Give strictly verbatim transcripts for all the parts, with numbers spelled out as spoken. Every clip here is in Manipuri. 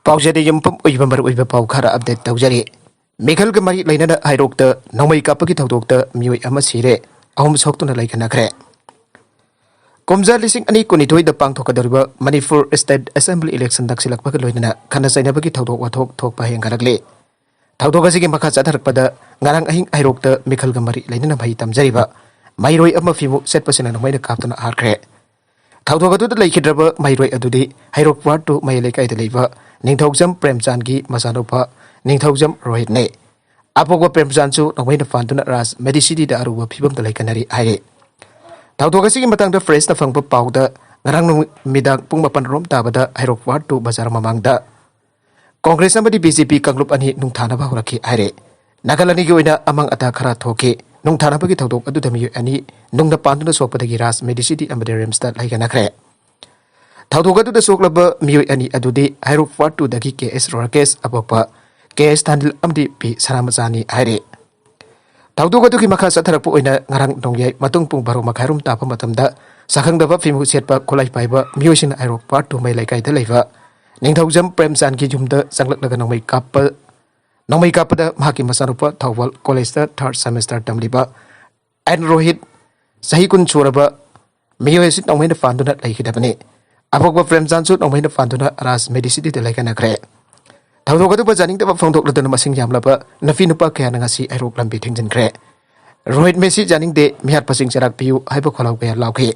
ꯄꯥꯎꯖꯦꯗ ꯌꯨꯝꯐꯝ ꯑꯣꯏꯕ ꯃꯔꯨꯑꯣꯏꯕ ꯄꯥꯎ ꯈꯔ ꯑꯞꯗꯦꯠ ꯇꯧꯖꯔꯤ꯫ ꯃꯤꯈꯜꯒ ꯃꯔꯤ ꯂꯩꯅꯅ ꯍꯩꯔꯣꯛꯇ ꯅꯣꯡꯃꯩ ꯀꯥꯞꯄꯒꯤ ꯊꯧꯗꯣꯛꯇ ꯃꯤꯑꯣꯏ ꯑꯃ ꯁꯤꯔꯦ, ꯑꯍꯨꯝ ꯁꯣꯛꯇꯨꯅ ꯂꯩꯈꯟꯅꯈ꯭ꯔꯦ꯫ ꯀꯨꯝꯖꯥ ꯂꯤꯁꯤꯡ ꯑꯅꯤ ꯀꯨꯟꯅꯤꯊꯣꯏꯗ ꯄꯥꯡꯊꯣꯛꯀꯗꯧꯔꯤꯕ ꯃꯅꯤꯄꯨꯔ ꯁ꯭ꯇꯦꯠ ꯑꯦꯁꯦꯝꯕ꯭ꯂꯤ ꯏꯂꯦꯛꯁꯟ ꯅꯛꯁꯤꯜꯂꯛꯄꯒ ꯂꯣꯏꯅꯅ ꯈꯠꯅ ꯆꯩꯅꯕꯒꯤ ꯊꯧꯗꯣꯛ ꯋꯥꯊꯣꯛ ꯊꯣꯛꯄ ꯍꯦꯟꯒꯠꯂꯛꯂꯤ꯫ ꯊꯧꯗꯣꯛ ꯑꯁꯤꯒꯤ ꯃꯈꯥ ꯆꯠꯊꯔꯛꯄꯗ ꯉꯔꯥꯡ ꯑꯍꯤꯡ ꯍꯩꯔꯣꯛꯇ ꯃꯤꯈꯜꯒ ꯃꯔꯤ ꯂꯩꯅꯅ ꯃꯍꯩ ꯇꯝꯖꯔꯤꯕ ꯃꯍꯩꯔꯣꯏ ꯑꯃ ꯐꯤꯃꯨ ꯁꯦꯠꯄꯁꯤꯅ ꯅꯣꯡꯃꯩꯅ ꯀꯥꯞꯇꯨꯅ ꯍꯥꯠꯈ꯭ꯔꯦ꯫ ꯊꯧꯗꯣꯛ ꯑꯗꯨꯗ ꯂꯩꯈꯤꯗ꯭ꯔꯕ ꯃꯍꯩꯔꯣꯏ ꯑꯗꯨꯗꯤ ꯍꯩꯔꯣꯛ ꯋꯥꯔꯗ ꯇꯨ ꯃꯌꯥꯏ ꯂꯩꯀꯥꯏꯗ ꯂꯩꯕ ꯅꯤꯡꯊꯧꯖꯝ ꯄ꯭ꯔꯦꯝꯆꯥꯟꯒꯤ ꯃꯆꯥꯅꯨꯄꯥ ꯅꯤꯡꯊꯧꯖꯝ ꯔꯣꯍꯤꯠꯅꯤ꯫ ꯑꯄꯣꯛꯄ ꯄ꯭ꯔꯦꯝꯆꯥꯟꯁꯨ ꯅꯣꯡꯃꯩꯅ ꯐꯥꯟꯗꯨꯅ ꯔꯥꯖ ꯃꯦꯗꯤꯁꯤꯇꯤꯗ ꯑꯔꯨꯕ ꯐꯤꯕꯝꯗ ꯂꯩꯈꯠꯅꯔꯤ ꯍꯥꯏꯔꯤ꯫ ꯊꯧꯗꯣꯛ ꯑꯁꯤꯒꯤ ꯃꯇꯥꯡꯗ ꯄ꯭ꯔꯦꯁꯅ ꯐꯪꯕ ꯄꯥꯎꯗ, ꯉꯔꯥꯡ ꯅꯨꯃꯤꯗꯥꯡ ꯄꯨꯡ ꯃꯥꯄꯟ ꯔꯣꯝ ꯇꯥꯕꯗ ꯍꯩꯔꯣꯛ ꯋꯥꯔꯗ ꯇꯨ ꯕꯖꯥꯔ ꯃꯃꯥꯡꯗ ꯀꯣꯡꯒ꯭ꯔꯦꯁ ꯑꯃꯗꯤ ꯕꯤ ꯖꯦ ꯄꯤ ꯀꯥꯡꯂꯨꯞ ꯑꯅꯤ ꯅꯨꯡꯊꯥꯅꯕ ꯍꯧꯔꯛꯈꯤ ꯍꯥꯏꯔꯦ꯫ ꯅꯥꯀꯜ ꯑꯅꯤꯒꯤ ꯑꯣꯏꯅ ꯑꯃꯥꯡ ꯑꯇꯥ ꯈꯔ ꯊꯣꯛꯈꯤ꯫ ꯅꯨꯡꯊꯥꯅꯕꯒꯤ ꯊꯧꯗꯣꯛ ꯑꯗꯨꯗ ꯃꯤꯑꯣꯏ ꯑꯅꯤ ꯅꯨꯡꯅ ꯄꯥꯟꯗꯨꯅ ꯁꯣꯛꯄꯗꯒꯤ ꯔꯥꯖ ꯃꯦꯗꯤꯁꯤꯇꯤ ꯑꯃꯗꯤ ꯔꯤꯝꯁꯇ ꯂꯩꯈꯠꯅꯈ꯭ꯔꯦ꯫ ꯊꯧꯗꯣꯛ ꯑꯗꯨꯗ ꯁꯣꯛꯂꯕ ꯃꯤꯑꯣꯏ ꯑꯅꯤ ꯑꯗꯨꯗꯤ ꯍꯩꯔꯣꯛ ꯋꯥꯔꯗ ꯇꯨꯗꯒꯤ ꯀꯦ ꯑꯦꯁ ꯔꯥꯀꯦꯁ, ꯑꯄꯣꯛꯄ ꯀꯦ ꯑꯦꯁ ꯊꯥꯅꯤꯜ ꯑꯃꯗꯤ ꯄꯤ ꯁꯅꯥꯃꯆꯥꯅꯤ ꯍꯥꯏꯔꯤ꯫ ꯊꯧꯗꯣꯛ ꯑꯗꯨꯒꯤ ꯃꯈꯥ ꯆꯠꯊꯔꯛꯄ ꯑꯣꯏꯅ ꯉꯔꯥꯡ ꯅꯣꯡꯌꯥꯏ ꯃꯇꯨꯡ ꯄꯨꯡ ꯕꯥꯔꯣ ꯃꯈꯥꯏꯔꯣꯝ ꯇꯥꯕ ꯃꯇꯝꯗ ꯁꯛꯈꯪꯗꯕ ꯐꯤꯃꯨ ꯁꯦꯠꯄ ꯈꯨꯠꯂꯥꯏ ꯄꯥꯏꯕ ꯃꯤꯑꯣꯏꯁꯤꯡꯅ ꯍꯩꯔꯣꯛ ꯋꯥꯔꯗ ꯇꯨ ꯃꯌꯥꯏ ꯂꯩꯀꯥꯏꯗ ꯂꯩꯕ ꯅꯤꯡꯊꯧꯖꯝ ꯄ꯭ꯔꯦꯝꯆꯥꯟꯒꯤ ꯌꯨꯝꯗ ꯆꯪꯂꯛꯂꯒ ꯅꯣꯡꯃꯩ ꯀꯥꯞꯄ, ꯅꯣꯡꯃꯩ ꯀꯥꯞꯄꯗ ꯃꯍꯥꯛꯀꯤ ꯃꯆꯥꯅꯨꯄꯥ ꯊꯧꯕꯥꯜ ꯀꯣꯂꯦꯖꯇ ꯊꯥꯔꯗ ꯁꯦꯃꯦꯁꯇꯔ ꯇꯝꯂꯤꯕ ꯑꯦꯟ ꯔꯣꯍꯤꯠ, ꯆꯍꯤ ꯀꯨꯟ ꯁꯨꯔꯕ ꯃꯤꯑꯣꯏ ꯑꯁꯤ ꯅꯣꯡꯃꯩꯅ ꯐꯥꯟꯗꯨꯅ ꯂꯩꯈꯤꯗꯕꯅꯤ꯫ ꯑꯄꯣꯛꯄ ꯄ꯭ꯔꯦꯝꯆꯥꯟꯁꯨ ꯅꯣꯡꯃꯩꯅ ꯐꯥꯟꯗꯨꯅ ꯔꯥꯖ ꯃꯦꯗꯤꯁꯤꯇꯤꯗ ꯂꯩꯈꯠꯅꯈ꯭ꯔꯦ꯫ ꯊꯧꯗꯣꯛ ꯑꯗꯨꯕꯨ ꯌꯥꯅꯤꯡꯗꯕ ꯐꯣꯡꯗꯣꯛꯂꯗꯨꯅ ꯃꯁꯤꯡ ꯌꯥꯝꯂꯕ ꯅꯨꯄꯤ ꯅꯨꯄꯥ ꯀꯌꯥꯅ ꯉꯁꯤ ꯍꯩꯔꯣꯛ ꯂꯝꯕꯤ ꯊꯤꯡꯖꯤꯟꯈ꯭ꯔꯦ꯫ ꯔꯣꯍꯤꯠ ꯃꯦꯁꯤ ꯌꯥꯅꯤꯡꯗꯦ, ꯃꯤꯍꯥꯠꯄꯁꯤꯡ ꯆꯩꯔꯥꯛ ꯄꯤꯌꯨ ꯍꯥꯏꯕ ꯈꯣꯜꯂꯥꯎ ꯀꯌꯥ ꯂꯥꯎꯈꯤ꯫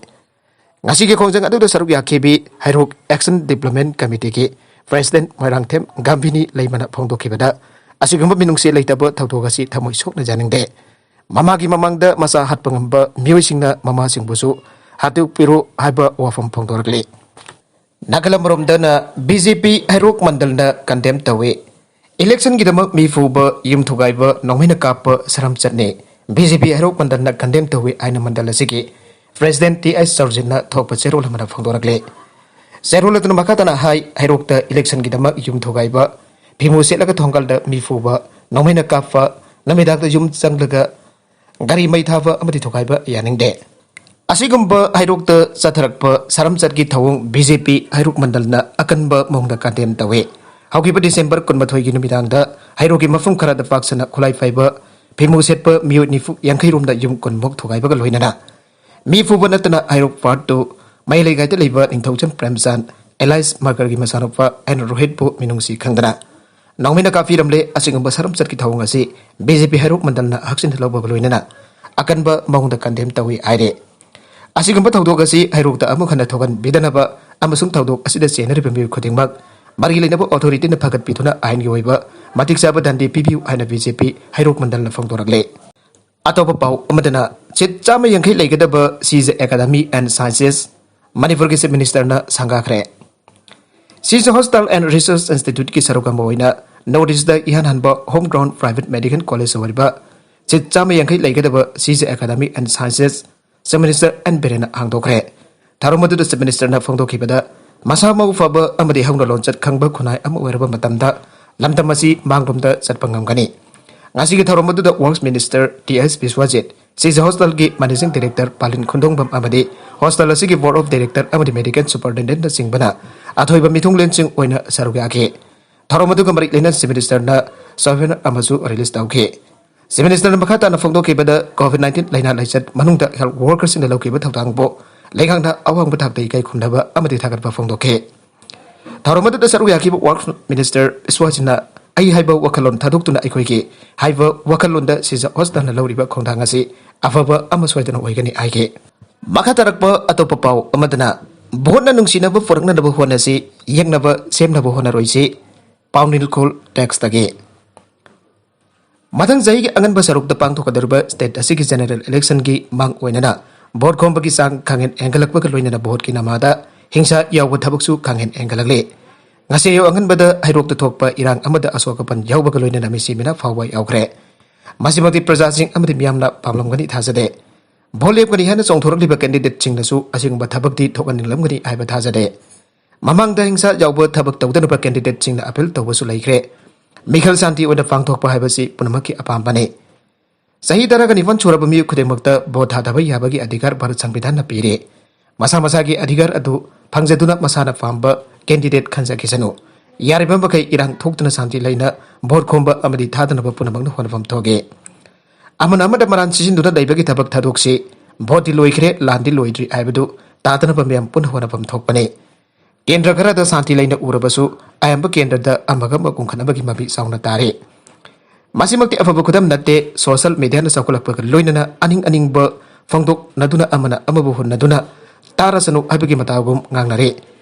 ꯉꯁꯤꯒꯤ ꯈꯣꯡꯖꯪ ꯑꯗꯨꯗ ꯁꯔꯨꯛ ꯌꯥꯈꯤꯕꯤ ꯍꯩꯔꯣꯛ ꯑꯦꯛꯁꯟ ꯗꯤꯕ꯭ꯂꯞꯃꯦꯟ ꯀꯃꯤꯇꯤꯒꯤ ꯄ꯭ꯔꯦꯁꯤꯗꯦꯟꯠ ꯃꯣꯏꯔꯥꯡꯊꯦꯝ ꯒꯝꯚꯤꯅꯤ ꯂꯩꯃꯅ ꯐꯣꯡꯗꯣꯛꯈꯤꯕꯗ, ꯑꯁꯤꯒꯨꯝꯕ ꯃꯤꯅꯨꯡꯁꯤ ꯂꯩꯇꯕ ꯊꯧꯗꯣꯛ ꯑꯁꯤ ꯊꯃꯣꯏ ꯁꯣꯛꯅ ꯌꯥꯅꯤꯡꯗꯦ꯫ ꯃꯃꯥꯒꯤ ꯃꯃꯥꯡꯗ ꯃꯆꯥ ꯍꯥꯠꯄ ꯉꯝꯕ ꯃꯤꯑꯣꯏꯁꯤꯡꯅ ꯃꯃꯥꯁꯤꯡꯕꯨꯁꯨ ꯍꯥꯠꯇꯣꯛꯄꯤꯔꯣ ꯍꯥꯏꯕ ꯋꯥꯐꯝ ꯐꯣꯡꯗꯣꯔꯛꯂꯤ꯫ ꯅꯥꯀꯜ ꯑꯃꯔꯣꯝꯗꯅ ꯕꯤ ꯖꯦ ꯄꯤ ꯍꯩꯔꯣꯛ ꯃꯟꯗꯜꯅ ꯀꯟꯗꯦꯝ ꯇꯧꯏ꯫ ꯏꯂꯦꯛꯁꯟꯒꯤꯗꯃꯛ ꯃꯤ ꯐꯨꯕ, ꯌꯨꯝ ꯊꯨꯒꯥꯏꯕ, ꯅꯣꯡꯃꯩꯅ ꯀꯥꯞꯄ ꯁꯔꯝꯆꯠꯅꯤ꯫ ꯕꯤ ꯖꯦ ꯄꯤ ꯍꯩꯔꯣꯛ ꯃꯟꯗꯜꯅ ꯀꯟꯗꯦꯝ ꯇꯧꯏ ꯍꯥꯏꯅ ꯃꯟꯗꯜ ꯑꯁꯤꯒꯤ ꯄ꯭ꯔꯦꯁꯤꯗꯦꯟꯠ ꯇꯤ ꯑꯩꯆ ꯆꯧꯔꯖꯤꯠꯅ ꯊꯣꯛꯄ ꯆꯦꯔꯣꯜ ꯑꯃꯗ ꯐꯣꯡꯗꯣꯔꯛꯂꯤ꯫ ꯆꯦꯔꯣꯜ ꯑꯗꯨꯅ ꯃꯈꯥ ꯇꯥꯅ ꯍꯥꯏ, ꯍꯩꯔꯣꯛꯇ ꯏꯂꯦꯛꯁꯟꯒꯤꯗꯃꯛ ꯌꯨꯝ ꯊꯨꯒꯥꯏꯕ, ꯐꯤꯃꯨ ꯁꯦꯠꯂꯒ ꯊꯣꯡꯒꯥꯜꯗ ꯃꯤ ꯐꯨꯕ, ꯅꯣꯡꯃꯩꯅ ꯀꯥꯞꯄ, ꯅꯨꯃꯤꯗꯥꯡꯗ ꯌꯨꯝ ꯆꯪꯂꯒ ꯒꯥꯔꯤ ꯃꯩ ꯊꯥꯕ ꯑꯃꯗꯤ ꯊꯨꯒꯥꯏꯕ ꯌꯥꯅꯤꯡꯗꯦ꯫ ꯑꯁꯤꯒꯨꯝꯕ ꯍꯩꯔꯣꯛꯇ ꯆꯠꯊꯔꯛꯄ ꯁꯔꯝꯆꯠꯀꯤ ꯊꯧꯑꯣꯡ ꯕꯤ ꯖꯦ ꯄꯤ ꯍꯩꯔꯣꯛ ꯃꯟꯗꯜꯅ ꯑꯀꯟꯕ ꯃꯑꯣꯡꯗ ꯀꯟꯗꯦꯝ ꯇꯧꯏ꯫ ꯍꯧꯈꯤꯕ ꯗꯤꯁꯦꯝꯕꯔ ꯀꯨꯟꯃꯥꯊꯣꯏꯒꯤ ꯅꯨꯃꯤꯗꯥꯡꯗ ꯍꯩꯔꯣꯛꯀꯤ ꯃꯐꯝ ꯈꯔꯗ ꯄꯥꯛ ꯁꯟꯅ ꯈꯨꯠꯂꯥꯏ ꯄꯥꯏꯕ ꯐꯤꯃꯨ ꯁꯦꯠꯄ ꯃꯤꯑꯣꯏ ꯅꯤꯐꯨ ꯌꯥꯡꯈꯩ ꯔꯣꯝꯗ ꯌꯨꯝ ꯀꯨꯟꯃꯨꯛ ꯊꯨꯒꯥꯏꯕꯒ ꯂꯣꯏꯅꯅ ꯃꯤ ꯐꯨꯕ ꯅꯠꯇꯅ ꯍꯩꯔꯣꯛ ꯄꯥꯔꯠ ꯇꯨ ꯃꯌꯥꯏ ꯂꯩꯀꯥꯏꯗ ꯂꯩꯕ ꯅꯤꯡꯊꯧꯖꯝ ꯄ꯭ꯔꯦꯝꯆꯥꯟ ꯑꯦꯂꯥꯏꯁ ꯃꯒꯔꯒꯤ ꯃꯆꯥꯅꯨꯄꯥ ꯑꯦꯟ ꯔꯣꯍꯤꯠꯄꯨ ꯃꯤꯅꯨꯡꯁꯤ ꯈꯪꯗꯅ ꯅꯣꯡꯃꯩꯅ ꯀꯥꯞꯄꯤꯔꯝꯂꯦ꯫ ꯑꯁꯤꯒꯨꯝꯕ ꯁꯔꯝꯆꯠꯀꯤ ꯊꯧꯑꯣꯡ ꯑꯁꯤ ꯕꯤ ꯖꯦ ꯄꯤ ꯍꯩꯔꯣꯛ ꯃꯟꯗꯜꯅ ꯍꯛꯆꯤꯟꯅ ꯂꯧꯕꯒ ꯂꯣꯏꯅꯅ ꯑꯀꯟꯕ ꯃꯑꯣꯡꯗ ꯀꯟꯗꯦꯝ ꯇꯧꯏ ꯍꯥꯏꯔꯦ꯫ ꯑꯁꯤꯒꯨꯝꯕ ꯊꯧꯗꯣꯛ ꯑꯁꯤ ꯍꯩꯔꯣꯛꯇ ꯑꯃꯨꯛ ꯍꯟꯅ ꯊꯣꯛꯍꯟꯕꯤꯗꯅꯕ ꯑꯃꯁꯨꯡ ꯊꯧꯗꯣꯛ ꯑꯁꯤꯗ ꯆꯦꯟꯅꯔꯤꯕ ꯃꯤꯑꯣꯏ ꯈꯨꯗꯤꯡꯃꯛ ꯃꯔꯤ ꯂꯩꯅꯕ ꯑꯣꯊꯣꯔꯤꯇꯤꯅ ꯐꯒꯠꯄꯤꯗꯨꯅ ꯑꯥꯏꯟꯒꯤ ꯑꯣꯏꯕ ꯃꯇꯤꯛ ꯆꯥꯕ ꯗꯟꯗꯤ ꯄꯤꯕꯤꯌꯨ ꯍꯥꯏꯅ ꯕꯤ ꯖꯦ ꯄꯤ ꯍꯩꯔꯣꯛ ꯃꯟꯗꯜꯅ ꯐꯣꯡꯗꯣꯔꯛꯂꯦ꯫ ꯑꯇꯣꯞꯄ ꯄꯥꯎ ꯑꯃꯗꯅ ꯁꯤꯠ ꯆꯥꯝꯃ ꯌꯥꯡꯈꯩ ꯂꯩꯒꯗꯕ C J academy and sciences ꯃꯅꯤꯄꯨꯔꯒꯤ ꯆꯤꯐ ꯃꯤꯅꯤꯁꯇꯔꯅ ꯁꯪꯒꯥꯈ꯭ꯔꯦ꯫ C J hospital and research ꯏꯟꯁꯇꯤꯇ꯭ꯌꯨꯠꯀꯤ ꯁꯔꯨꯛ ꯑꯃ ꯑꯣꯏꯅ ꯅꯣꯔꯠ ꯏꯁꯇ ꯏꯍꯥꯟ ꯍꯥꯟꯕ home ground private medical college ꯑꯣꯏꯔꯤꯕ ꯁꯤꯠ ꯆꯥꯝꯃ ꯌꯥꯡꯈꯩ ꯂꯩꯒꯗꯕ C J academy and sciences chief minister N ꯕꯤꯔꯦꯟꯅ ꯍꯥꯡꯗꯣꯛꯈ꯭ꯔꯦ꯫ ꯊꯧꯔꯝ ꯑꯗꯨꯗ ꯆꯤꯐ ꯃꯤꯅꯤꯁꯇꯔꯅ ꯐꯣꯡꯗꯣꯛꯈꯤꯕꯗ, ꯃꯁꯥ ꯃꯎ ꯐꯕ ꯑꯃꯗꯤ ꯍꯧꯅ ꯂꯣꯟꯆꯠ ꯈꯪꯕ ꯈꯨꯟꯅꯥꯏ ꯑꯃ ꯑꯣꯏꯔꯕ ꯃꯇꯝꯗ ꯂꯝꯗꯝ ꯑꯁꯤ ꯃꯥꯡꯂꯣꯝꯗ ꯆꯠꯄ ꯉꯝꯒꯅꯤ꯫ ꯉꯁꯤꯒꯤ ꯊꯧꯔꯝ ꯑꯗꯨꯗ ꯋꯔꯛꯁ ꯃꯤꯅꯤꯁꯇꯔ ꯇꯤ ꯑꯦꯁ ꯕꯤꯁ꯭ꯋꯥꯖꯤꯠ, ꯁꯤ ꯖꯦ ꯍꯣꯁꯄꯤꯇꯥꯜꯒꯤ ꯃꯦꯅꯦꯖꯤꯡ ꯗꯤꯔꯦꯛꯇꯔ ꯄꯥꯂꯤꯟ ꯈꯨꯟꯗꯣꯡꯕꯝ ꯑꯃꯗꯤ ꯍꯣꯁꯄꯤꯇꯥꯜ ꯑꯁꯤꯒꯤ ꯕꯣꯔꯗ ꯑꯣꯐ ꯗꯤꯔꯦꯛꯇꯔ ꯑꯃꯗꯤ ꯃꯦꯗꯤꯀꯦꯜ ꯁꯨꯄꯔꯤꯟꯇꯦꯟꯗꯦꯟꯠꯅꯆꯤꯡꯕꯅ ꯑꯊꯣꯏꯕ ꯃꯤꯊꯨꯡꯂꯦꯟꯁꯤꯡ ꯑꯣꯏꯅ ꯁꯔꯨꯛ ꯌꯥꯈꯤ꯫ ꯊꯧꯔꯝ ꯑꯗꯨꯒ ꯃꯔꯤ ꯂꯩꯅꯅ ꯆꯤꯐ ꯃꯤꯅꯤꯁꯇꯔꯅ ꯁꯣꯚꯦꯅꯔ ꯑꯃꯁꯨ ꯔꯤꯂꯤꯖ ꯇꯧꯈꯤ꯫ ꯆꯤꯐ ꯃꯤꯅꯤꯁꯇꯔꯅ ꯃꯈꯥ ꯇꯥꯅ ꯐꯣꯡꯗꯣꯛꯈꯤꯕꯗ, ꯀꯣꯚꯤꯗ ꯅꯥꯏꯟꯇꯤꯟ ꯂꯥꯏꯅꯥ ꯂꯥꯏꯆꯠ ꯃꯅꯨꯡꯗ ꯍꯦꯜꯊ ꯋꯥꯔꯀꯔꯁꯤꯡꯅ ꯂꯧꯈꯤꯕ ꯊꯧꯗꯥꯡꯕꯨ ꯂꯩꯉꯥꯛꯅ ꯑꯋꯥꯡꯕ ꯊꯥꯛꯇ ꯏꯀꯥꯏ ꯈꯨꯝꯅꯕ ꯑꯃꯗꯤ ꯊꯥꯒꯠꯄ ꯐꯣꯡꯗꯣꯛꯈꯤ꯫ ꯊꯧꯔꯝ ꯑꯗꯨꯗ ꯁꯔꯨꯛ ꯌꯥꯈꯤꯕ ꯋꯔꯛꯁ ꯃꯤꯅꯤꯁꯇꯔ ꯕꯤꯁ꯭ꯋꯥꯖꯤꯠꯅ ꯑꯩ ꯍꯥꯏꯕ ꯋꯥꯈꯜꯂꯣꯟ ꯊꯥꯗꯣꯛꯇꯨꯅ ꯑꯩꯈꯣꯏꯒꯤ ꯍꯥꯏꯕ ꯋꯥꯈꯜꯂꯣꯟꯗ ꯁꯤ ꯖꯦ ꯍꯣꯁꯄꯤꯇꯥꯜꯅ ꯂꯧꯔꯤꯕ ꯈꯣꯡꯊꯥꯡ ꯑꯁꯤ ꯑꯐꯕ ꯑꯃ ꯁꯣꯏꯗꯅ ꯑꯣꯏꯒꯅꯤ ꯍꯥꯏꯈꯤ꯫ ꯃꯈꯥ ꯇꯥꯔꯛꯄ ꯑꯇꯣꯞꯄ ꯄꯥꯎ ꯑꯃꯗꯅ, ꯚꯣꯠꯅ ꯅꯨꯡꯁꯤꯅꯕ ꯄꯨꯔꯛꯅꯅꯕ ꯍꯣꯠꯅꯁꯤ, ꯌꯦꯛꯅꯕ ꯁꯦꯝꯅꯕ ꯍꯣꯠꯅꯔꯣꯏꯁꯤ, ꯄꯥꯎꯅꯤꯜꯈꯣꯜ ꯇꯦꯛꯁꯇꯒꯤ꯫ ꯃꯊꯪ ꯆꯍꯤꯒꯤ ꯑꯉꯟꯕ ꯁꯔꯨꯛꯇ ꯄꯥꯡꯊꯣꯛꯀꯗꯧꯔꯤꯕ ꯁ꯭ꯇꯦꯠ ꯑꯁꯤꯒꯤ ꯖꯦꯅꯔꯦꯜ ꯏꯂꯦꯛꯁꯟꯒꯤ ꯃꯥꯡ ꯑꯣꯏꯅꯅ ꯚꯣꯠ ꯈꯣꯝꯕꯒꯤ ꯆꯥꯡ ꯈꯪꯍꯦꯟ ꯍꯦꯟꯒꯠꯂꯛꯄꯒ ꯂꯣꯏꯅꯅ ꯚꯣꯠꯀꯤ ꯅꯃꯥꯗ ꯍꯤꯡꯁꯥ ꯌꯥꯎꯕ ꯊꯕꯛꯁꯨ ꯈꯪꯍꯦꯟ ꯍꯦꯟꯒꯠꯂꯛꯂꯤ꯫ ꯉꯁꯤ ꯑꯌꯨꯛ ꯑꯉꯟꯕꯗ ꯍꯩꯔꯣꯛꯇ ꯊꯣꯛꯄ ꯏꯔꯥꯡ ꯑꯃꯗ ꯑꯁꯣꯛ ꯑꯄꯟ ꯌꯥꯎꯕꯒ ꯂꯣꯏꯅꯅ ꯃꯤꯁꯤ ꯃꯤꯅ ꯐꯥꯎꯕ ꯌꯥꯎꯈ꯭ꯔꯦ꯫ ꯃꯁꯤꯃꯛꯇꯤ ꯄ꯭ꯔꯖꯥꯁꯤꯡ ꯑꯃꯗꯤ ꯃꯤꯌꯥꯝꯅ ꯄꯥꯝꯂꯝꯒꯅꯤ ꯊꯥꯖꯗꯦ꯫ ꯚꯣꯠ ꯂꯦꯞꯀꯅꯤ ꯍꯥꯏꯅ ꯆꯣꯡꯊꯣꯔꯛꯂꯤꯕ ꯀꯦꯟꯗꯤꯗꯦꯠꯁꯤꯡꯅꯁꯨ ꯑꯁꯤꯒꯨꯝꯕ ꯊꯕꯛꯇꯤ ꯊꯣꯛꯍꯟꯅꯤꯡꯂꯝꯒꯅꯤ ꯍꯥꯏꯕ ꯊꯥꯖꯗꯦ꯫ ꯃꯃꯥꯡꯗ ꯍꯤꯡꯁꯥ ꯌꯥꯎꯕ ꯊꯕꯛ ꯇꯧꯗꯅꯕ ꯀꯦꯟꯗꯤꯗꯦꯠꯁꯤꯡꯅ ꯑꯄꯤꯜ ꯇꯧꯕꯁꯨ ꯂꯩꯈ꯭ꯔꯦ꯫ ꯃꯤꯈꯜ ꯁꯥꯟꯇꯤ ꯑꯣꯏꯅ ꯄꯥꯡꯊꯣꯛꯄ ꯍꯥꯏꯕꯁꯤ ꯄꯨꯝꯅꯃꯛꯀꯤ ꯑꯄꯥꯝꯕꯅꯤ꯫ ꯆꯍꯤ ꯇꯔꯥꯒ ꯅꯤꯄꯥꯟ ꯁꯨꯔꯕ ꯃꯤꯑꯣꯏ ꯈꯨꯗꯤꯡꯃꯛꯇ ꯚꯣꯠ ꯊꯥꯗꯕ ꯌꯥꯕꯒꯤ ꯑꯙꯤꯀꯥꯔ ꯚꯥꯔꯠ ꯁꯪꯕꯤꯙꯥꯟꯅ ꯄꯤꯔꯦ꯫ ꯃꯁꯥ ꯃꯁꯥꯒꯤ ꯑꯙꯤꯀꯥꯔ ꯑꯗꯨ ꯐꯪꯖꯗꯨꯅ ꯃꯁꯥꯅ ꯄꯥꯝꯕ ꯀꯦꯟꯗꯤꯗꯦꯠ ꯈꯟꯖꯈꯤꯁꯅꯨ꯫ ꯌꯥꯔꯤꯕ ꯃꯈꯩ ꯏꯔꯥꯡ ꯊꯣꯛꯇꯅ ꯁꯥꯟꯇꯤ ꯂꯩꯅ ꯚꯣꯠ ꯈꯣꯝꯕ ꯑꯃꯗꯤ ꯊꯥꯗꯅꯕ ꯄꯨꯝꯅꯃꯛꯅ ꯍꯣꯠꯅꯐꯝ ꯊꯣꯛꯑꯦ꯫ ꯑꯃꯅ ꯑꯃꯗ ꯃꯔꯥꯟ ꯁꯤꯖꯤꯟꯗꯨꯅ ꯂꯩꯕꯒꯤ ꯊꯕꯛ ꯊꯥꯗꯣꯛꯁꯤ꯫ ꯚꯣꯠꯇꯤ ꯂꯣꯏꯈ꯭ꯔꯦ, ꯂꯥꯟꯗꯤ ꯂꯣꯏꯗ꯭ꯔꯤ ꯍꯥꯏꯕꯗꯨ ꯇꯥꯗꯅꯕ ꯃꯌꯥꯝ ꯄꯨꯟꯅ ꯍꯣꯠꯅꯐꯝ ꯊꯣꯛꯄꯅꯤ꯫ ꯀꯦꯟꯗ꯭ꯔ ꯈꯔꯗ ꯁꯥꯟꯇꯤ ꯂꯩꯅ ꯎꯔꯕꯁꯨ, ꯑꯌꯥꯝꯕ ꯀꯦꯟꯗ꯭ꯔꯗ ꯑꯃꯒ ꯑꯃ ꯀꯨꯝꯈꯠꯅꯕꯒꯤ ꯃꯃꯤ ꯆꯥꯎꯅ ꯇꯥꯔꯦ꯫ ꯃꯁꯤꯃꯛꯇꯤ ꯑꯐꯕ ꯈꯨꯗꯝ ꯅꯠꯇꯦ꯫ ꯁꯣꯁꯤꯌꯦꯜ ꯃꯤꯗꯤꯌꯥꯅ ꯆꯥꯎꯈꯠꯂꯛꯄꯒ ꯂꯣꯏꯅꯅ ꯑꯅꯤꯡ ꯑꯅꯤꯡꯕ ꯐꯣꯡꯗꯣꯛꯅꯗꯨꯅ ꯑꯃꯅ ꯑꯃꯕꯨ ꯍꯨꯟꯅꯗꯨꯅ ꯇꯥꯔꯁꯅꯨ ꯍꯥꯏꯕꯒꯤ ꯃꯇꯥꯒꯨꯝ ꯉꯥꯡꯅꯔꯦ꯫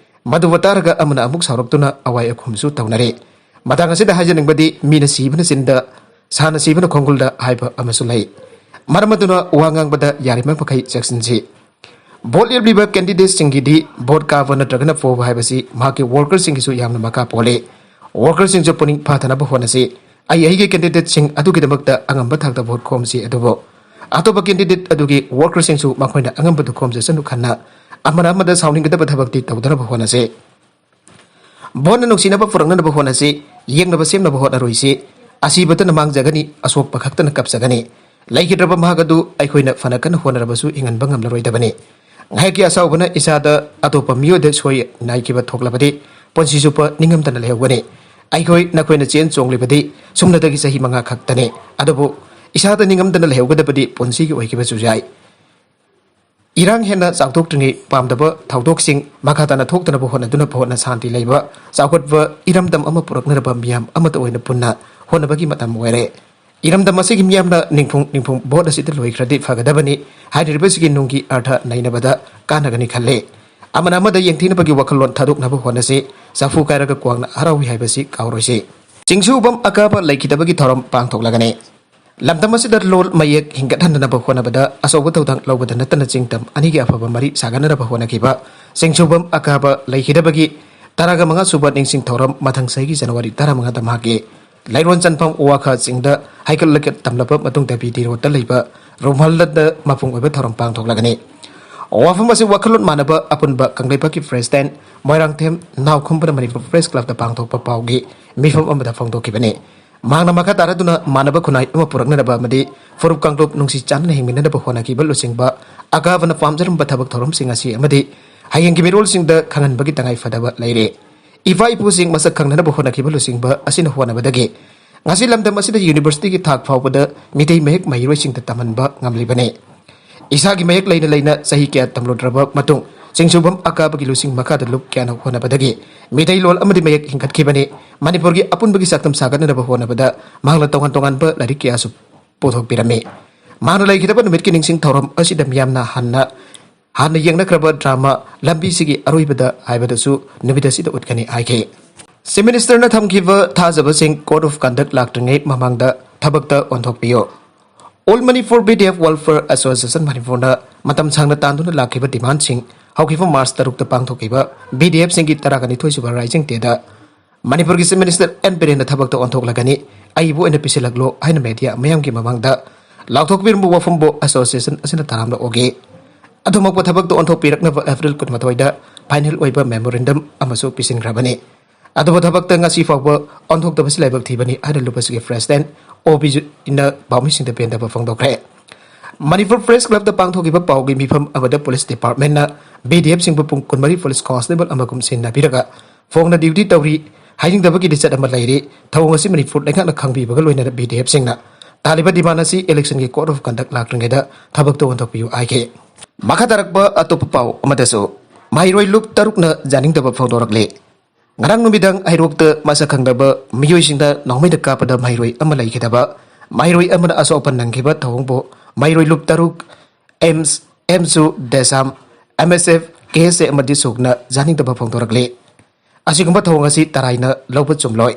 ꯃꯗꯨꯕꯨ ꯇꯥꯔꯒ ꯑꯃꯅ ꯑꯃꯨꯛ ꯁꯥꯎꯔꯛꯇꯨꯅ ꯑꯋꯥꯏ ꯑꯈꯨꯝꯁꯨ ꯇꯧꯅꯔꯦ꯫ ꯃꯇꯥꯡ ꯑꯁꯤꯗ ꯍꯥꯏꯖꯅꯤꯡꯕꯗꯤ, ꯃꯤꯅ ꯁꯤꯕꯅ ꯆꯤꯟꯗ, ꯁꯥꯅ ꯁꯤꯕꯅ ꯈꯣꯡꯒꯨꯜꯗ ꯍꯥꯏꯕ ꯑꯃꯁꯨ ꯂꯩ꯫ ꯃꯔꯝ ꯑꯗꯨꯅ ꯋꯥ ꯉꯥꯡꯕꯗ ꯌꯥꯔꯤꯕ ꯃꯈꯩ ꯆꯦꯛꯁꯤꯟꯁꯤ꯫ ꯚꯣꯠ ꯂꯦꯞꯂꯤꯕ ꯀꯦꯟꯗꯤꯗꯦꯠꯁꯤꯡꯒꯤꯗꯤ ꯚꯣꯠ ꯀꯥꯕ ꯅꯠꯇ꯭ꯔꯒꯅ ꯄꯣꯕ ꯍꯥꯏꯕꯁꯤ ꯃꯍꯥꯛꯀꯤ ꯋꯥꯔꯀꯔꯁꯤꯡꯒꯤꯁꯨ ꯌꯥꯝꯅ ꯃꯈꯥ ꯄꯣꯜꯂꯤ꯫ ꯋꯥꯔꯀꯔꯁꯤꯡꯁꯨ ꯄꯨꯛꯅꯤꯡ ꯐꯥꯊꯅꯕ ꯍꯣꯠꯅꯁꯤ꯫ ꯑꯩ ꯑꯩꯒꯤ ꯀꯦꯟꯗꯤꯗꯦꯠꯁꯤꯡ ꯑꯗꯨꯒꯤꯗꯃꯛꯇ ꯑꯉꯝꯕ ꯊꯥꯛꯇ ꯚꯣꯠ ꯈꯣꯝꯁꯤ, ꯑꯗꯨꯕꯨ ꯑꯇꯣꯞꯄ ꯀꯦꯟꯗꯤꯗꯦꯠ ꯑꯗꯨꯒꯤ ꯋꯥꯔꯀꯔꯁꯤꯡꯁꯨ ꯃꯈꯣꯏꯅ ꯑꯉꯝꯕꯗꯨ ꯈꯣꯝꯖꯁꯅꯨ ꯈꯟꯅ ꯑꯃꯅ ꯑꯃꯗ ꯁꯥꯎꯅꯤꯡꯒꯗꯕ ꯊꯕꯛꯇꯤ ꯇꯧꯗꯅꯕ ꯍꯣꯠꯅꯁꯤ꯫ ꯚꯣꯠꯅ ꯅꯨꯡꯁꯤꯅꯕ ꯄꯨꯔꯛꯅꯅꯕ ꯍꯣꯠꯅꯁꯤ, ꯌꯦꯛꯅꯕ ꯁꯦꯝꯅꯕ ꯍꯣꯠꯅꯔꯣꯏꯁꯤ꯫ ꯑꯁꯤꯕꯇꯅ ꯃꯥꯡꯖꯒꯅꯤ, ꯑꯁꯣꯛꯄ ꯈꯛꯇꯅ ꯀꯞꯆꯒꯅꯤ꯫ ꯂꯩꯈꯤꯗ꯭ꯔꯕ ꯃꯍꯥꯛ ꯑꯗꯨ ꯑꯩꯈꯣꯏꯅ ꯐꯅ ꯀꯟꯅ ꯍꯣꯠꯅꯔꯕꯁꯨ ꯍꯤꯡꯍꯟꯕ ꯉꯝꯂꯔꯣꯏꯗꯕꯅꯤ꯫ ꯉꯥꯏꯍꯥꯛꯀꯤ ꯑꯁꯥꯎꯕꯅ ꯏꯁꯥꯗ ꯑꯇꯣꯞꯄ ꯃꯤꯑꯣꯏꯗ ꯁꯣꯏ ꯅꯥꯏꯈꯤꯕ ꯊꯣꯛꯂꯕꯗꯤ ꯄꯨꯟꯁꯤ ꯆꯨꯞꯄ ꯅꯤꯡꯉꯝꯗꯅ ꯂꯩꯍꯧꯒꯅꯤ꯫ ꯑꯩꯈꯣꯏ ꯅꯈꯣꯏꯅ ꯆꯦꯟ ꯆꯣꯡꯂꯤꯕꯗꯤ ꯁꯨꯞꯅꯇꯒꯤ ꯆꯍꯤ ꯃꯉꯥ ꯈꯛꯇꯅꯤ, ꯑꯗꯨꯕꯨ ꯏꯁꯥꯗ ꯅꯤꯡꯉꯝꯗꯅ ꯂꯩꯍꯧꯒꯗꯕꯗꯤ ꯄꯨꯟꯁꯤꯒꯤ ꯑꯣꯏꯈꯤꯕꯁꯨ ꯌꯥꯏ꯫ ꯏꯔꯥꯡ ꯍꯦꯟꯅ ꯆꯥꯎꯊꯣꯛꯇ꯭ꯔꯤꯉꯩ ꯄꯥꯝꯗꯕ ꯊꯧꯗꯣꯛꯁꯤꯡ ꯃꯈꯥ ꯇꯥꯅ ꯊꯣꯛꯇꯅꯕ ꯍꯣꯠꯅꯗꯨꯅ ꯍꯣꯠꯅ ꯁꯥꯟꯇꯤ ꯂꯩꯕ, ꯆꯥꯎꯈꯠꯄ ꯏꯔꯝꯗꯝ ꯑꯃ ꯄꯨꯔꯛꯅꯅꯕ ꯃꯤꯌꯥꯝ ꯑꯃꯠꯇ ꯑꯣꯏꯅ ꯄꯨꯟꯅ ꯍꯣꯠꯅꯕꯒꯤ ꯃꯇꯝ ꯑꯣꯏꯔꯦ꯫ ꯏꯔꯝꯗꯝ ꯑꯁꯤꯒꯤ ꯃꯤꯌꯥꯝꯅ ꯅꯤꯡꯐꯨꯡ ꯅꯤꯡꯐꯨꯡ ꯚꯣꯠ ꯑꯁꯤꯗ ꯂꯣꯏꯈ꯭ꯔꯗꯤ ꯐꯒꯗꯕꯅꯤ꯫ ꯍꯥꯏꯔꯤꯕꯁꯤꯒꯤ ꯅꯨꯡꯒꯤ ꯑꯔꯊ ꯅꯩꯅꯕꯗ ꯀꯥꯟꯅꯒꯅꯤ ꯈꯜꯂꯤ꯫ ꯑꯃꯅ ꯑꯃꯗ ꯌꯦꯡꯊꯤꯅꯕꯒꯤ ꯋꯥꯈꯜꯂꯣꯟ ꯊꯥꯗꯣꯛꯅꯕ ꯍꯣꯠꯅꯁꯤ꯫ ꯆꯐꯨ ꯀꯥꯏꯔꯒ ꯀ꯭ꯋꯥꯛꯅ ꯍꯔꯥꯎꯏ ꯍꯥꯏꯕꯁꯤ ꯀꯥꯎꯔꯣꯏꯁꯤ꯫ ꯆꯤꯡꯁꯨꯕꯝ ꯑꯀꯥꯕ ꯂꯩꯈꯤꯗꯕꯒꯤ ꯊꯧꯔꯝ ꯄꯥꯡꯊꯣꯛꯂꯒꯅꯤ꯫ ꯂꯝꯗꯝ ꯑꯁꯤꯗ ꯂꯣꯜ ꯃꯌꯦꯛ ꯍꯤꯡꯒꯠꯍꯟꯅꯅꯕ ꯍꯣꯠꯅꯕꯗ ꯑꯆꯧꯕ ꯊꯧꯗꯥꯡ ꯂꯧꯕꯗ ꯅꯠꯇꯅ ꯆꯤꯡꯗꯝ ꯑꯅꯤꯒꯤ ꯑꯐꯕ ꯃꯔꯤ ꯁꯥꯒꯠꯅꯅꯕ ꯍꯣꯠꯅꯈꯤꯕ ꯆꯤꯡꯁꯨꯕꯝ ꯑꯀꯥꯕ ꯂꯩꯈꯤꯗꯕꯒꯤ ꯇꯔꯥꯒ ꯃꯉꯥ ꯁꯨꯕ ꯅꯤꯡꯁꯤꯡ ꯊꯧꯔꯝ ꯃꯊꯪ ꯆꯍꯤꯒꯤ ꯖꯅꯋꯥꯔꯤ ꯇꯔꯥꯃꯉꯥꯗ ꯃꯍꯥꯛꯀꯤ ꯂꯩꯔꯣꯟ ꯆꯟꯐꯝ ꯋꯥꯈꯥ ꯆꯤꯡꯗ ꯍꯩꯀꯠ ꯂꯩꯀꯠ ꯇꯝꯂꯕ ꯃꯇꯨꯡꯗ ꯕꯤ ꯗꯤ ꯔꯣꯗꯇ ꯂꯩꯕ ꯔꯨꯝꯍꯜꯗ ꯃꯄꯨꯡ ꯑꯣꯏꯕ ꯊꯧꯔꯝ ꯄꯥꯡꯊꯣꯛꯂꯒꯅꯤ꯫ ꯋꯥꯐꯝ ꯑꯁꯤ ꯋꯥꯈꯜꯂꯣꯟ ꯃꯥꯟꯅꯕ ꯑꯄꯨꯟꯕ ꯀꯪꯂꯩꯄꯥꯛꯀꯤ ꯄ꯭ꯔꯦꯁꯤꯗꯦꯟꯠ ꯃꯣꯏꯔꯥꯡꯊꯦꯝ ꯅꯥꯎꯈꯨꯝꯕꯅ ꯃꯅꯤꯄꯨꯔ ꯄ꯭ꯔꯦꯁ ꯀ꯭ꯂꯕꯇ ꯄꯥꯡꯊꯣꯛꯄ ꯄꯥꯎꯒꯤ ꯃꯤꯐꯝ ꯑꯃꯗ ꯐꯣꯡꯗꯣꯛꯈꯤꯕꯅꯤ꯫ ꯃꯍꯥꯛꯅ ꯃꯈꯥ ꯇꯥꯔꯗꯨꯅ ꯃꯥꯟꯅꯕ ꯈꯨꯟꯅꯥꯏ ꯑꯃ ꯄꯨꯔꯛꯅꯅꯕ ꯑꯃꯗꯤ ꯐꯨꯔꯨꯞ ꯀꯥꯡꯂꯨꯞ ꯅꯨꯡꯁꯤ ꯆꯥꯟꯅꯅ ꯍꯤꯡꯃꯤꯟꯅꯅꯕ ꯍꯣꯠꯅꯈꯤꯕ ꯂꯨꯆꯤꯡꯕ ꯑꯀꯥꯕꯅ ꯄꯥꯝꯖꯔꯝꯕ ꯊꯕꯛ ꯊꯧꯔꯝꯁꯤꯡ ꯑꯁꯤ ꯑꯃꯗꯤ ꯍꯌꯦꯡꯒꯤ ꯃꯤꯔꯣꯜꯁꯤꯡꯗ ꯈꯪꯍꯟꯕꯒꯤ ꯇꯉꯥꯏ ꯐꯗꯕ ꯂꯩꯔꯦ꯫ ꯏꯄꯥ ꯏꯄꯨꯁꯤꯡ ꯃꯁꯛ ꯈꯪꯅꯅꯕ ꯍꯣꯠꯅꯈꯤꯕ ꯂꯨꯆꯤꯡꯕ ꯑꯁꯤꯅ ꯍꯣꯠꯅꯕꯗꯒꯤ ꯉꯁꯤ ꯂꯝꯗꯝ ꯑꯁꯤꯗ universityꯒꯤ ꯊꯥꯛ ꯐꯥꯎꯕꯗ ꯃꯤꯇꯩ ꯃꯌꯦꯛ ꯃꯍꯩꯔꯣꯏꯁꯤꯡꯗ ꯇꯝꯍꯟꯕ ꯉꯝꯂꯤꯕꯅꯤ꯫ ꯏꯁꯥꯒꯤ ꯃꯌꯦꯛ ꯂꯩꯅ ꯂꯩꯅ ꯆꯍꯤ ꯀꯌꯥ ꯇꯝꯂꯨꯗ꯭ꯔꯕ ꯃꯇꯨꯡ, ꯆꯤꯡꯁꯨꯕꯝ ꯑꯀꯥꯕꯒꯤ ꯂꯨꯆꯤꯡ ꯃꯈꯥꯗ ꯂꯨꯞ ꯀꯌꯥꯅ ꯍꯣꯠꯅꯕꯗꯒꯤ ꯃꯤꯇꯩꯂꯣꯟ ꯑꯃꯗꯤ ꯃꯌꯦꯛ ꯍꯤꯡꯒꯠꯈꯤꯕꯅꯤ꯫ ꯃꯅꯤꯄꯨꯔꯒꯤ ꯑꯄꯨꯟꯕꯒꯤ ꯆꯥꯛꯇꯝ ꯁꯥꯒꯠꯅꯅꯕ ꯍꯣꯠꯅꯕꯗ ꯃꯍꯥꯛꯅ ꯇꯣꯉꯥꯟ ꯇꯣꯉꯥꯟꯕ ꯂꯥꯏꯔꯤꯛ ꯀꯌꯥꯁꯨ ꯄꯨꯊꯣꯛꯄꯤꯔꯝꯃꯤ꯫ ꯃꯍꯥꯛꯅ ꯂꯩꯈꯤꯗꯕ ꯅꯨꯃꯤꯠꯀꯤ ꯅꯤꯡꯁꯤꯡ ꯊꯧꯔꯝ ꯑꯁꯤꯗ ꯃꯤꯌꯥꯝꯅ ꯍꯥꯟꯅ, ꯍꯥꯟꯅ ꯌꯦꯡꯅꯈ꯭ꯔꯕ drama ꯂꯝꯕꯤꯁꯤꯒꯤ ꯑꯔꯣꯏꯕꯗ ꯍꯥꯏꯕꯗꯨꯁꯨ ꯅꯨꯃꯤꯠ ꯑꯁꯤꯗ ꯎꯠꯀꯅꯤ ꯍꯥꯏꯈꯤ꯫ Chief Ministerꯅ ꯊꯝꯈꯤꯕ ꯊꯥꯖꯕꯁꯤꯡ code of conduct ꯂꯥꯛꯇ꯭ꯔꯤꯉꯩ ꯃꯃꯥꯡꯗ ꯊꯕꯛꯇ ꯑꯣꯟꯊꯣꯛꯄꯤꯌꯨ꯫ All Manipur BDF Welfare Association Manipurꯅ ꯃꯇꯝ ꯁꯥꯡꯅ ꯇꯥꯟꯗꯨꯅ ꯂꯥꯛꯈꯤꯕ demandꯁꯤꯡ ꯍꯧꯈꯤꯕ March ꯇꯔꯨꯛꯇ ꯄꯥꯡꯊꯣꯛꯈꯤꯕ BDFꯁꯤꯡꯒꯤ ꯇꯔꯥꯒ ꯅꯤꯊꯣꯏꯁꯨꯕ Rising Dayꯗ ꯃꯅꯤꯄꯨꯔꯒꯤ Chief Minister ꯑꯦꯟ ꯕꯤꯔꯦꯟꯅ ꯊꯕꯛꯇ ꯑꯣꯟꯊꯣꯛꯂꯒꯅꯤ, ꯑꯏꯕ ꯑꯣꯏꯅ ꯄꯤꯁꯤꯜꯂꯛꯂꯣ ꯍꯥꯏꯅ media ꯃꯌꯥꯝꯒꯤ ꯃꯃꯥꯡꯗ ꯂꯥꯎꯊꯣꯛꯄꯤꯔꯝꯕ ꯋꯥꯐꯝꯕꯨ association ꯑꯁꯤꯅ ꯇꯔꯥꯝꯅ ꯑꯣꯛꯏ꯫ ꯑꯗꯨꯃꯛꯄꯨ ꯊꯕꯛꯇ ꯑꯣꯟꯊꯣꯛꯄꯤꯔꯛꯅꯕ April ꯀꯨꯟꯃꯥꯊꯣꯏꯗ final ꯑꯣꯏꯕ memorandum ꯑꯃꯁꯨ ꯄꯤꯁꯤꯟꯈ꯭ꯔꯕꯅꯤ꯫ ꯑꯗꯨꯕꯨ ꯊꯕꯛꯇ ꯉꯁꯤ ꯐꯥꯎꯕ ꯑꯣꯟꯊꯣꯛꯇꯕꯁꯤ ꯂꯥꯏꯕꯛ ꯊꯤꯕꯅꯤ ꯍꯥꯏꯅ ꯂꯨꯞ ꯑꯁꯤꯒꯤ President ꯑꯣ ꯕꯤꯖꯨꯅ ꯄꯥꯎꯃꯤꯁꯤꯡꯗ ꯄꯦꯟꯗꯕ ꯐꯣꯡꯗꯣꯛꯈ꯭ꯔꯦ꯫ ꯃꯅꯤꯄꯨꯔ Press Clubꯇ ꯄꯥꯡꯊꯣꯛꯈꯤꯕ ꯄꯥꯎꯒꯤ ꯃꯤꯐꯝ ꯑꯃꯗ police departmentꯅ BDFꯁꯤꯡꯕꯨ ꯄꯨꯡ ꯀꯨꯟꯃꯔꯤ police constable ꯑꯃꯒꯨꯝ ꯁꯤꯖꯤꯟꯅꯕꯤꯔꯒ ꯐꯣꯡꯅ duty ꯇꯧꯔꯤ ꯍꯥꯏꯅꯤꯡꯗꯕꯒꯤ ꯂꯤꯆꯠ ꯑꯃ ꯂꯩꯔꯤ꯫ ꯊꯧꯑꯣꯡ ꯑꯁꯤ ꯃꯅꯤꯄꯨꯔ ꯂꯩꯉꯥꯛꯅ ꯈꯪꯕꯤꯕꯒ ꯂꯣꯏꯅꯅ BDFꯁꯤꯡꯅ ꯇꯥꯜꯂꯤꯕ demand ꯑꯁꯤ electionꯒꯤ code of conduct ꯂꯥꯛꯇ꯭ꯔꯤꯉꯩꯗ ꯊꯕꯛꯇ ꯑꯣꯟꯊꯣꯛꯄꯤꯌꯨ ꯍꯥꯏꯈꯤ꯫ ꯃꯈꯥ ꯇꯥꯔꯛꯄ ꯑꯇꯣꯞꯄ ꯄꯥꯎ ꯑꯃꯗꯁꯨ ꯃꯍꯩꯔꯣꯏ ꯂꯨꯞ ꯇꯔꯨꯛꯅ ꯌꯥꯅꯤꯡꯗꯕ ꯐꯣꯡꯗꯣꯔꯛꯂꯤ꯫ ꯉꯔꯥꯡ ꯅꯨꯃꯤꯗꯥꯡ ꯍꯩꯔꯣꯛꯇ ꯃꯁꯛ ꯈꯪꯗꯕ ꯃꯤꯑꯣꯏꯁꯤꯡꯅ ꯅꯣꯡꯃꯩꯅ ꯀꯥꯞꯄꯗ ꯃꯍꯩꯔꯣꯏ ꯑꯃ ꯂꯩꯈꯤꯗꯕ, ꯃꯍꯩꯔꯣꯏ ꯑꯃꯅ ꯑꯁꯣꯛ ꯑꯄꯟ ꯅꯪꯈꯤꯕ ꯊꯧꯑꯣꯡꯕꯨ ꯃꯍꯩꯔꯣꯏ ꯂꯨꯞ ꯇꯔꯨꯛ, ꯑꯦꯝꯁ, ꯑꯦꯝꯁꯨ, ꯗꯦꯁꯥꯝ, MSF, KSA ꯑꯃꯗꯤ ꯁꯨꯛꯅ ꯌꯥꯅꯤꯡꯗꯕ ꯐꯣꯡꯗꯣꯔꯛꯂꯤ꯫ ꯑꯁꯤꯒꯨꯝꯕ ꯊꯧꯑꯣꯡ ꯑꯁꯤ ꯇꯔꯥꯏꯅ ꯂꯧꯕ ꯆꯨꯝꯂꯣꯏ꯫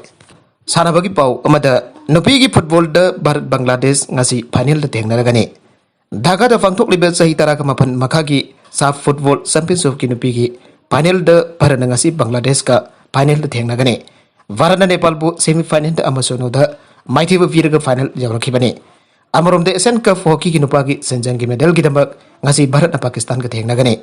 ꯁꯥꯟꯅꯕꯒꯤ ꯄꯥꯎ ꯑꯃꯗ ꯅꯨꯄꯤꯒꯤ footballꯗ ꯚꯥꯔꯠ ꯕꯪꯒ꯭ꯂꯥꯗꯦꯁ ꯉꯁꯤ finalꯗ ꯊꯦꯡꯅꯔꯒꯅꯤ꯫ ꯙꯥꯀꯥꯗ ꯄꯥꯡꯊꯣꯛꯂꯤꯕ ꯆꯍꯤ ꯇꯔꯥꯒ ꯃꯥꯄꯟ ꯃꯈꯥꯒꯤ SAFF Football Championshipꯀꯤ ꯅꯨꯄꯤꯒꯤ finalꯗ ꯚꯥꯔꯠꯅ ꯉꯁꯤ ꯕꯪꯒ꯭ꯂꯥꯗꯦꯁꯀ finalꯗ ꯊꯦꯡꯅꯒꯅꯤ꯫ ꯚꯥꯔꯠꯅ ꯅꯦꯄꯥꯜꯕꯨ semifinalꯗ ꯑꯃ ꯁꯨꯅꯣꯗ ꯃꯥꯏꯊꯤꯕ ꯄꯤꯔꯒ final ꯌꯧꯔꯛꯈꯤꯕꯅꯤ꯫ ꯑꯃꯔꯣꯝꯗ Asian Cup hockeyꯒꯤ ꯅꯨꯄꯥꯒꯤ ꯁꯦꯟꯖꯪꯒꯤ medalꯒꯤꯗꯃꯛ ꯉꯁꯤ ꯚꯥꯔꯠꯅ ꯄꯥꯀꯤꯁꯇꯥꯟꯒ ꯊꯦꯡꯅꯒꯅꯤ꯫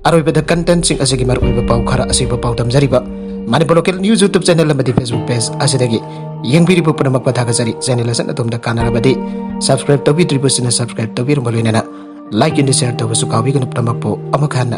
ꯑꯔꯣꯏꯕꯗ contentꯁꯤꯡ ꯑꯁꯤꯒꯤ ꯃꯔꯨꯑꯣꯏꯕ ꯄꯥꯎ ꯈꯔ ꯑꯁꯤꯒꯨꯝꯕ ꯄꯥꯎ ꯇꯝꯖꯔꯤꯕ Manipur Local News YouTube channel ꯑꯃꯗꯤ Facebook page ꯑꯁꯤꯗꯒꯤ ꯌꯦꯡꯕꯤꯔꯤꯕ ꯄꯨꯝꯅꯃꯛꯄꯨ ꯊꯥꯒꯠꯆꯔꯤ꯫ Channel ꯑꯁꯤꯅ ꯑꯗꯣꯝꯗ ꯀꯥꯟꯅꯔꯕꯗꯤ subscribe ꯇꯧꯕꯤꯗ꯭ꯔꯤꯕꯁꯤꯡꯅ subscribe ꯇꯧꯕꯤꯔꯝꯕ ꯂꯣꯏꯅꯅ like ꯑꯃꯗꯤ share ꯇꯧꯕꯁꯨ ꯀꯥꯎꯕꯤꯒꯅꯨ꯫ ꯄꯨꯝꯅꯃꯛꯄꯨ ꯑꯃꯨꯛ ꯍꯟꯅ